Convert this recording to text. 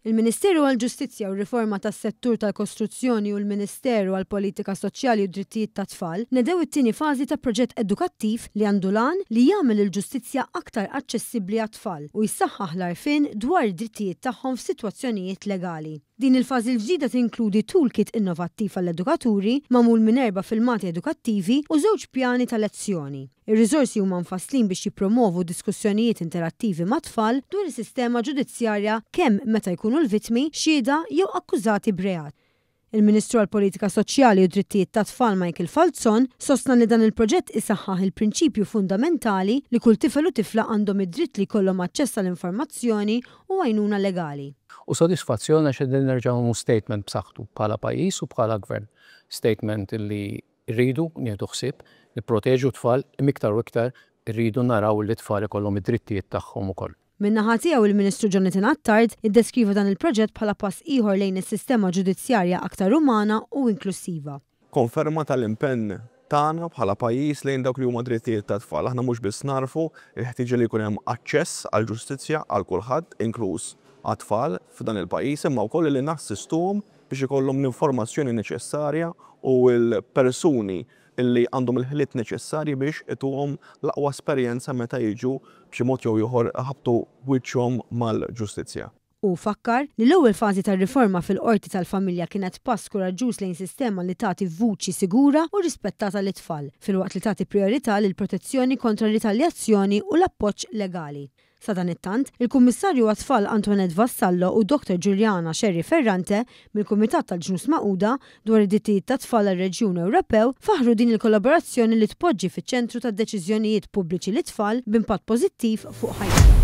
Il-Ministeru għall-Ġustizzja u r-Riforma tas-Settur tal-Kostruzzjoni u l-Ministeru għall-Politika Soċjali u d-Drittijiet tat-Tfal nedew it-tieni fażi ta' proġett edukattiv li għandu l-għan li jagħmel il-ġustizzja aktar aċċessibbli għat-tfal u jsaħħaħ l-għarfien dwar id-drittijiet tagħhom f'sitwazzjonijiet legali. Din il-fażi l-ġdida tinkludi toolkit innovattiv għall-edukaturi, magħmul minn erba' filmati edukattivi u żewġ pjani ta' lezzjoni. Ir-riżorsi huma mfasslin biex jippromovu diskussjonijiet interattivi mat-tfal dwar is-sistema ġudizzjarja kemm meta jkunu l-vittmi, xhieda jew akkużati b'reat. Il-Ministru għall-Politika Soċjali u d-Drittijiet tat-Tfal Michael Falzon sostna li dan il-proġett isaħħaħ il-prinċipju fundamentali li kull tifel u tifla għandhom id-dritt li jkollhom aċċess għal informazzjoni u għajnuna legali. U sodisfazzjon għax qegħdin nerġgħu nagħmlu statement b'saħħtu bħala pajjiż u bħala gvern. Statement li rridu nieħdu ħsieb nipproteġu t-tfal imma iktar u iktar irridu naraw li t-tfal ikollhom id-drittijiet tagħhom ukoll. Min-naħa tiegħu il-Ministru Jonathan Attard iddeskriva dan il-proġett bħala pass ieħor lejn is-sistema ġudizzjarja aktar umana u inklussiva. Konferma tal-impenn tagħna bħala pajjiż lejn dawk li huma drittijiet tat-tfal. Aħna mhux biss nagħrfu l-ħtieġa li jkun hemm aċċess għall-ġustizzja għal kulħadd, inkluż għat-tfal f'dan il-pajjiż, imma wkoll li nassistuhom biex ikollhom l-informazzjoni neċessarja u l-persuni li għandhom il-ħiliet neċessarji biex ituhom l-aqwa esperjenza meta jiġu b'xi mod jew ieħor iħabbtu wiċċhom mal-ġustizzja. Hu fakkar li l-ewwel fażi tar-riforma fil-Qorti tal-Familja kienet pass kuraġġuż lejn sistema li tagħti vuċi sigura u rispettata lit-tfal, filwaqt li tagħti prijorità lill-protezzjoni kontra r-ritaljazzjoni u l-appoġġ legali. Sadanittant, il-Kummissarju għat-Tfal Antoinette Vassallo u Dottor Giuliana Scerri Ferrante mill-Kumitat tal-Ġnus Magħquda dwar id-Drittijiet tat-Tfal għar-Reġjun Ewropew faħħru din il-kollaborazzjoni li tpoġġi fiċ-ċentru tad-deċiżjonijiet pubbliċi lit-tfal b'impatt pożittiv fuq ħajjithom.